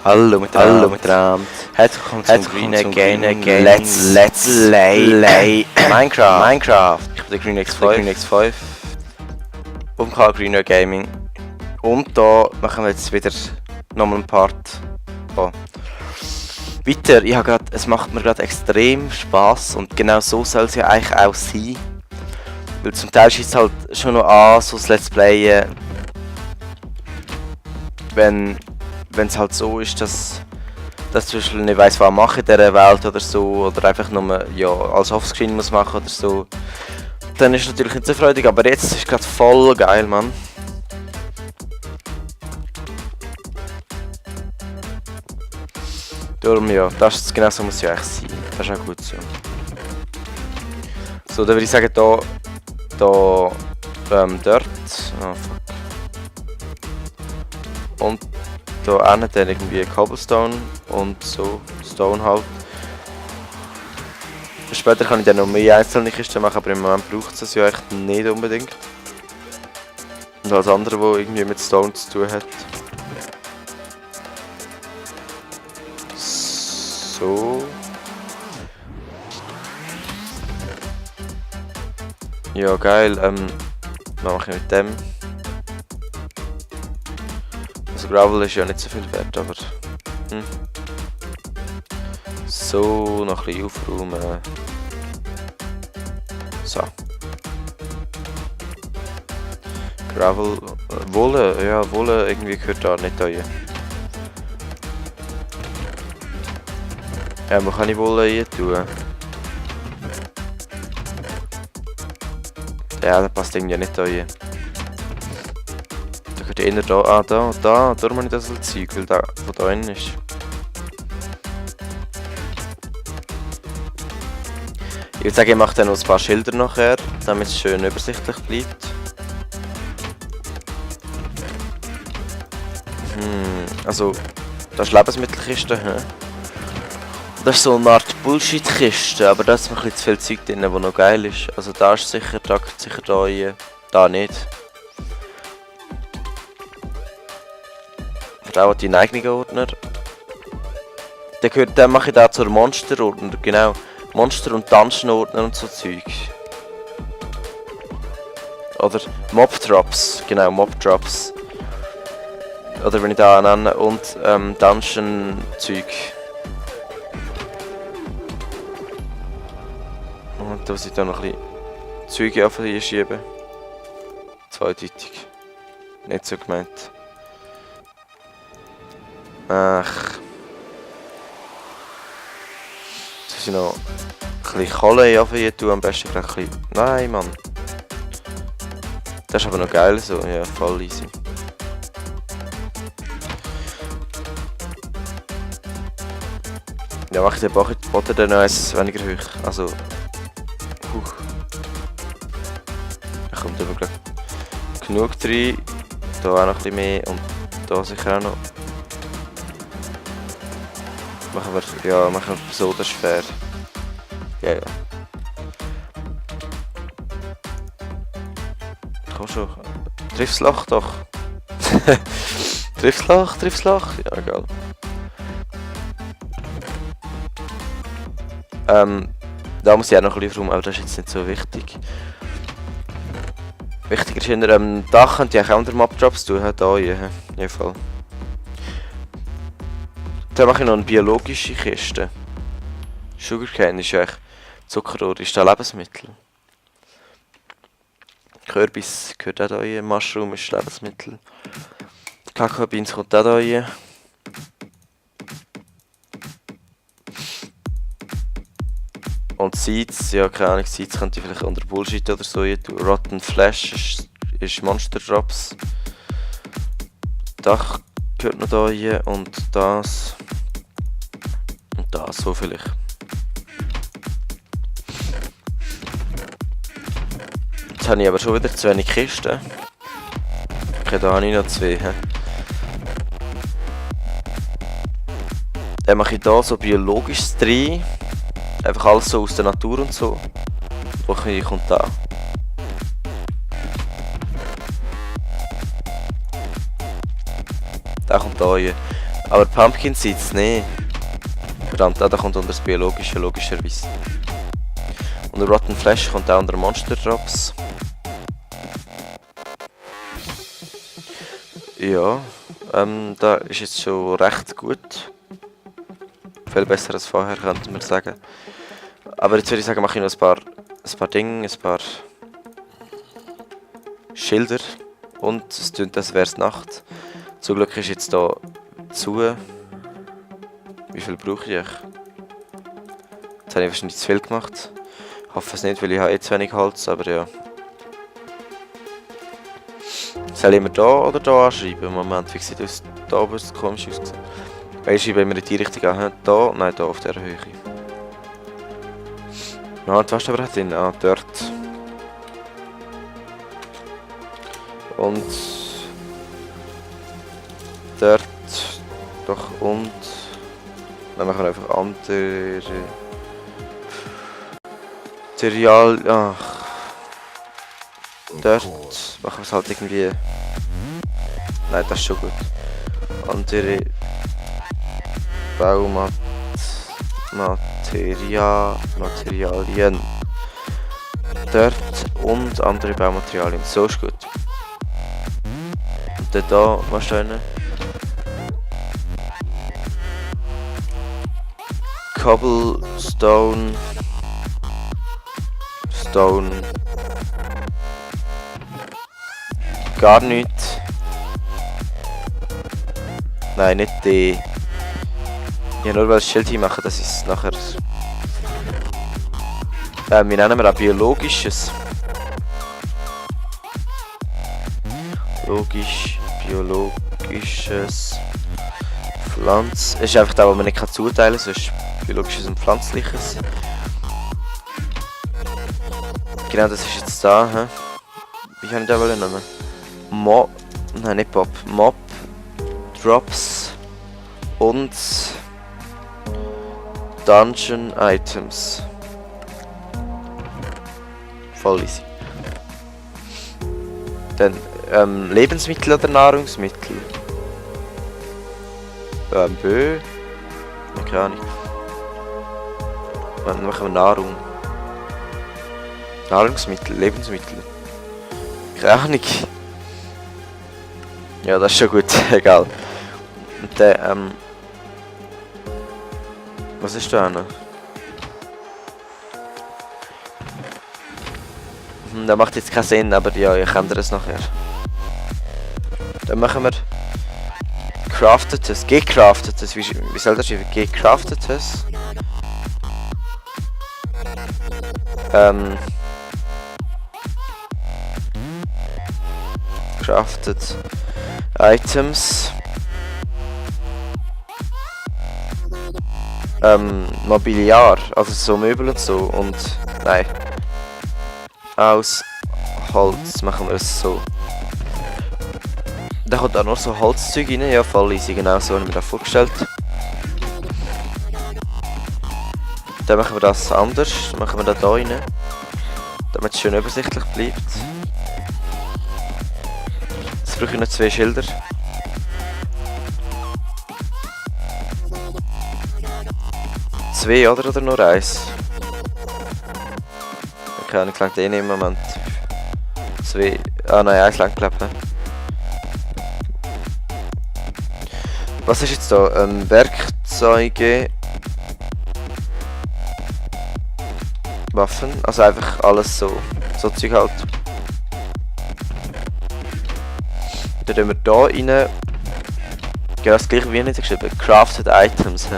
Hallo miteinander. Herzlich willkommen zum Green Game Let's Play Minecraft. Ich bin der GreenX5 auf dem Kanal Green Gaming. Und da machen wir jetzt wieder nochmal einen Part. Weiter, es macht mir gerade extrem Spaß und genau so soll es ja eigentlich auch sein. Weil zum Teil ist es halt schon noch an, so das Let's Playen, wenn es halt so ist, dass zum Beispiel nicht weiss, was mache in dieser Welt oder so, oder einfach nur ja, als Offscreen muss machen oder so, dann ist es natürlich nicht so freudig, aber jetzt ist es gerade voll geil, Mann. Darum ja, genau so muss es ja eigentlich sein. Das ist auch gut so. So, dann würde ich sagen, dort. Oh fuck. Und da hinten dann irgendwie Cobblestone und so Stone halt. Später kann ich dann noch mehr einzelne Kisten machen, aber im Moment braucht es das ja echt nicht unbedingt. Und alles andere, wo irgendwie mit Stone zu tun hat. So. Ja geil, was mache ich mit dem? Also Gravel ist ja nicht so viel wert, aber... So, noch ein bisschen aufräumen. So. Gravel... Wolle, ja, Wolle irgendwie gehört da nicht rein. Ja, wo kann ich Wolle rein tun? Ja, das passt irgendwie nicht rein. Da gehört eher da, da muss ich das Zeug, weil da von da innen ist. Ich würde sagen, ich mache dann noch ein paar Schilder nachher, damit es schön übersichtlich bleibt. Also, das ist Lebensmittelkiste, Das ist so eine Art Bullshit-Kiste, aber da ist noch ein bisschen zu viel Zeug drin, das noch geil ist. Also da ist sicher, da rein, da nicht. Ich habe auch die eigenen Ordner. Dann mache ich da zur Monster-Ordner, genau. Monster- und Dungeon-Ordner und so Zeug. Oder Mob-Drops, genau, Mob-Drops. Oder wenn ich da nenne, und Dungeon-Zeug. Und da muss ich dann noch ein bisschen Züge auf hier schieben. Zweideutig. Nicht so gemeint. Ach. Jetzt muss ich noch ein bisschen Kohle auf hier tun, am besten gleich ein bisschen... Nein, Mann. Das ist aber noch geil so, ja, voll easy. Ja, mache ich den Boden dann noch eins weniger hoch. Also... Da kommt aber gleich genug rein. Da auch noch ein bisschen mehr und da sicher auch noch. Machen wir so, das ist fair. Ja. Komm schon. Triff's Loch doch. Triff's Loch. Ja, egal. Da muss ich auch noch ein bisschen rum, aber das ist jetzt nicht so wichtig. Wichtiger ist hinter dem Dach könnte ich auch unter Mob-Drops tun, da hier, in jedem Fall. Dann mache ich noch eine biologische Kiste. Sugarcane ist ja echt Zuckerrohr, ist da Lebensmittel. Kürbis gehört auch da rein, Mushroom ist Lebensmittel. Kakaobeans kommt auch da rein. Und Seeds, ja keine Ahnung, Seeds könnte ich vielleicht unter Bullshit oder so tun. Rotten Flesh ist Monster Drops. Dach gehört noch da rein und das. Und das, so vielleicht. Jetzt habe ich aber schon wieder zu wenig Kisten. Okay, da habe ich noch 2. Dann mache ich da so biologisches rein. Einfach alles so aus der Natur und so. Woche kommt da. Der kommt da rein. Aber Pumpkin Seeds, nee. Verdammt, da kommt unter das Biologische, logischerweise. Und Rotten Flesh kommt auch unter Monster Drops. Ja, da ist jetzt schon recht gut. Viel besser als vorher, könnte man sagen. Aber jetzt würde ich sagen, mache ich noch ein paar Dinge, ein paar Schilder. Und es tönt, als wäre es Nacht. Zum Glück ist jetzt hier zu. Wie viel brauche ich? Jetzt habe ich wahrscheinlich zu viel gemacht. Ich hoffe es nicht, weil ich habe zu wenig Holz, aber ja. Soll ich immer da oder da anschreiben? Moment, wie sieht das da oben komisch aus? Ich schreibe immer in die Richtung an. Da? Nein, da auf dieser Höhe. Ja, du hast aber drin. Ah, dort. Und dort. Doch und. Dann machen wir einfach andere Material. Ach. Dort machen wir es halt irgendwie. Nein, das ist schon gut. Andere Materialien. Dort und andere Baumaterialien. So ist gut. Und dann da wahrscheinlich. Cobblestone. Stone. Gar nichts. Nein, nicht die. Ja, nur weil das Schild hier machen, das ist nachher. Wir nennen wir auch biologisches. Biologisches Pflanz. Es ist einfach da, wo man nicht zuteilen kann, sonst biologisches und pflanzliches. Genau, das ist jetzt da. He? Wie kann ich da wohl nennen? Nein, nicht Pop. Mob Drops und Dungeon Items. Voll easy. Dann Lebensmittel oder Nahrungsmittel? Bö. Keine Ahnung. Dann machen wir Nahrung. Nahrungsmittel, Lebensmittel. Keine Ahnung. Ja, das ist schon gut, egal. Und dann, was ist da noch? Das macht jetzt keinen Sinn, aber ja, ich ändere es nachher. Dann machen wir Craftetes, Gecraftetes, wie soll das schreiben? Gecraftetes. Crafted Items. Mobiliar, also so Möbel und so und nein. Aus Holz machen wir es so. Da kommt auch noch so Holzzeug rein, ja voll easy, genau so haben wir das vorgestellt. Dann machen wir das anders, dann machen wir das hier rein, damit es schön übersichtlich bleibt. Jetzt brauche ich noch 2 Schilder. Zwei oder nur eins? Okay, ich langt eh nicht im Moment. 2. Ah nein, eins langt glaube ich. Was ist jetzt da? Werkzeuge. Waffen. Also einfach alles so. So Zeug halt. Dann tun wir da rein. Genau das gleiche wie nicht geschrieben. Crafted Items.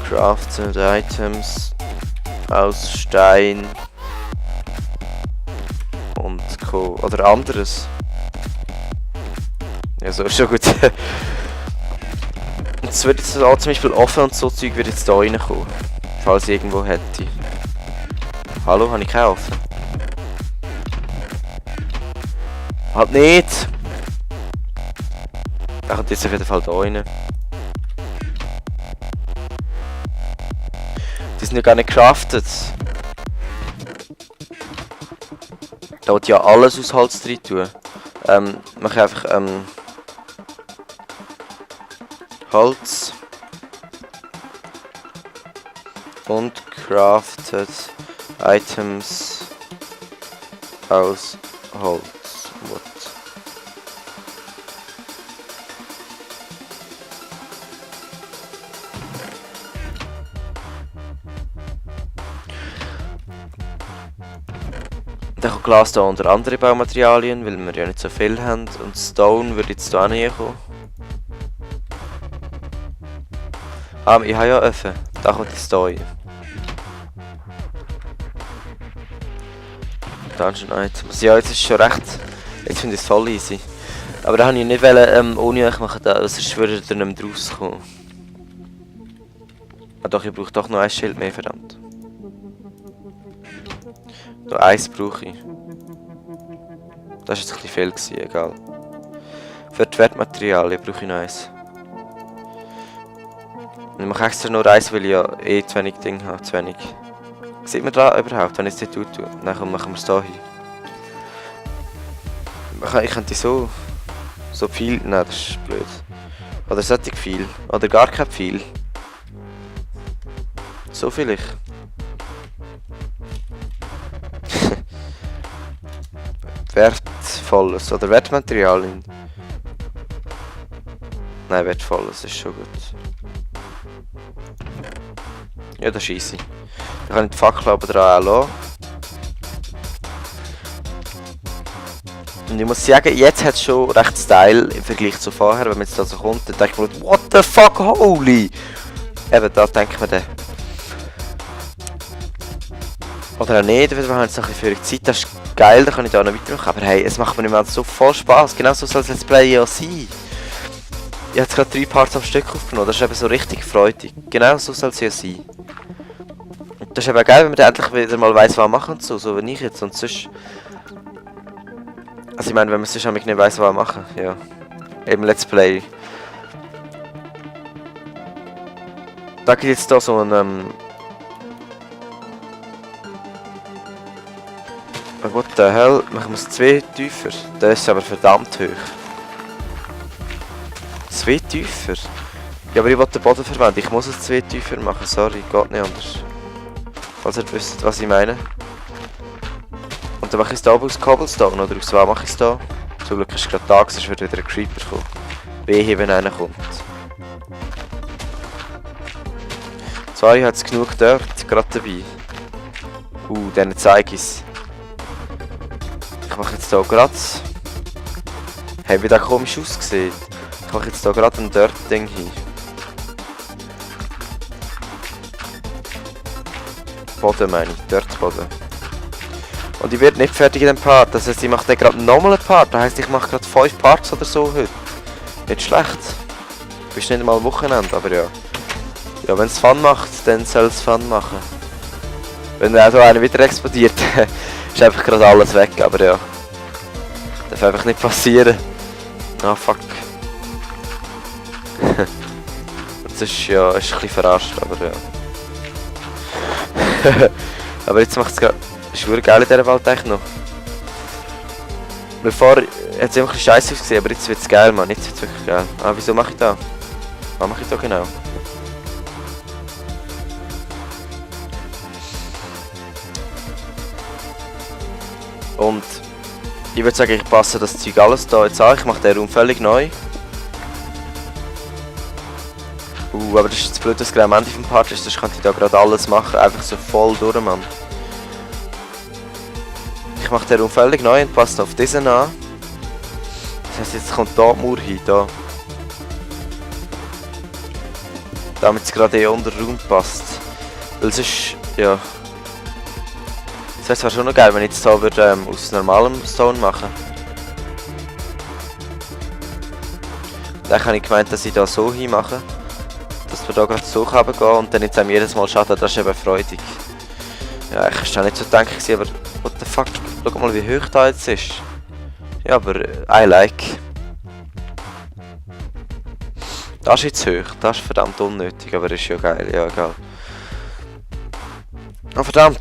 Crafted Items. Aus Stein. Und Co. Oder anderes. Ja, so ist schon gut. Und es wird jetzt auch zum Beispiel offen und so Zeug wird jetzt da reinkommen. Falls ich irgendwo hätte. Hallo, habe ich keinen offen? Halt nicht! Er kommt jetzt auf jeden Fall da rein. Die sind ja gar nicht crafted. Da wird ja alles aus Holz drin tun. Mach einfach Holz. Und crafted Items aus Holz. What? Dann kommt Glas da unter andere Baumaterialien, weil wir ja nicht so viel haben. Und Stone würde jetzt hier auch nicht kommen. Ah, ich habe ja Öfen. Da kommt das hier rein. Dungeon Items. Ja, jetzt ist es schon recht. Jetzt finde ich es voll easy. Aber da habe ich nicht wollen, ohne euch machen, sonst würde ich nicht mehr rauskommen. Ah doch, ich brauche doch noch ein Schild mehr, verdammt. Da eins brauche ich. Das war jetzt ein bisschen viel gewesen, egal. Für die Wertmaterialien brauche ich noch eins. Ich mache extra nur eins, weil ich ja eh zu wenig Ding habe, zu wenig. Sieht man da überhaupt, wenn ich es nicht tue? Dann machen wir es hier hin. Ich könnte so viel, nein, das ist blöd. Oder solche viel, oder gar kein viel. So vielleicht. Wertvolles oder Wertmaterialien. Nein, wertvolles ist schon gut. Ja, das ist easy. Ich kann die Fackel aber dran auch lassen. Und ich muss sagen, jetzt hat es schon recht Style im Vergleich zu vorher. Wenn man jetzt da so kommt, dann denkt man, what the fuck, holy! Eben, da denkt man dann. Oder auch nicht, weil wir haben jetzt noch ein bisschen für Zeit. Das ist geil, da kann ich da noch weitermachen. Aber hey, es macht mir immer so voll Spaß. Genau so soll es Let's Play ja sein. Ich habe jetzt gerade 3 Parts am Stück aufgenommen. Das ist eben so richtig freudig. Genau so soll es ja sein. Und das ist eben geil, wenn man dann endlich wieder mal weiss, was machen und so wie ich jetzt. Und sonst... Also ich meine, wenn man sonst nicht weiss, was machen, ja. Eben Let's Play. Da gibt es jetzt da so einen... What the hell? Machen wir es 2 tiefer? Das ist aber verdammt hoch. 2 tiefer? Ja, aber ich will den Boden verwenden. Ich muss es 2 tiefer machen. Sorry, geht nicht anders. Falls ihr wisst, was ich meine. Und dann mache ich es da oben aus Cobblestone, oder aus was mache ich es da? Zum Glück ist es gerade Tag, sonst wird wieder ein Creeper kommen. Wehe, wenn einer kommt. Zwar hat es genug dort, gerade dabei. Dann zeige ich es. Ich mache jetzt hier gerade... Hey, wie das komisch ausgesehen. Ich mache jetzt hier gerade ein Dirt-Ding hin. Boden meine ich, Dirt-Boden. Und ich werde nicht fertig in dem Part, das heisst, ich mache dann gerade nochmal einen Part. Das heisst, ich mache gerade 5 Parts oder so heute. Nicht schlecht. Bist nicht einmal am Wochenende, aber ja. Ja, wenn es Fun macht, dann soll es Fun machen. Wenn also einer wieder explodiert, ist einfach gerade alles weg, aber ja. Darf einfach nicht passieren. Ah, fuck. Das ist ja ist ein bisschen verarscht, aber ja. Aber jetzt macht es gerade... ist wirklich geil in dieser Welt eigentlich noch. Bevor hat es immer ein bisschen scheiße ausgesehen, aber jetzt wird es geil, Mann. Jetzt wird es wirklich geil. Ah, wieso mache ich das? Was mache ich da genau? Und ich würde sagen, ich passe das Zeug alles da jetzt an. Ich mache den Raum völlig neu. Aber das ist jetzt blöd, dass es gerade am Ende vom Part ist. Sonst könnte ich da gerade alles machen. Einfach so voll durch, Mann. Ich mache den Raum völlig neu und passe auf diesen an. Das heisst, jetzt kommt da die Mauer hin. Da. Damit es gerade eh unter den Raum passt. Weil sonst, ja... Das wäre schon noch geil, wenn ich jetzt hier würde, aus normalem Stone machen. Dann habe ich gemeint, dass ich da so hinmache. Dass wir da gerade so runtergehen und dann jetzt einem jedes Mal schaden, das ist eben freudig. Ja, ich war nicht so denken, aber what the fuck, schau mal wie hoch da jetzt ist. Ja, aber I like. Das ist jetzt hoch, das ist verdammt unnötig, aber ist ja geil, ja egal. Oh verdammt!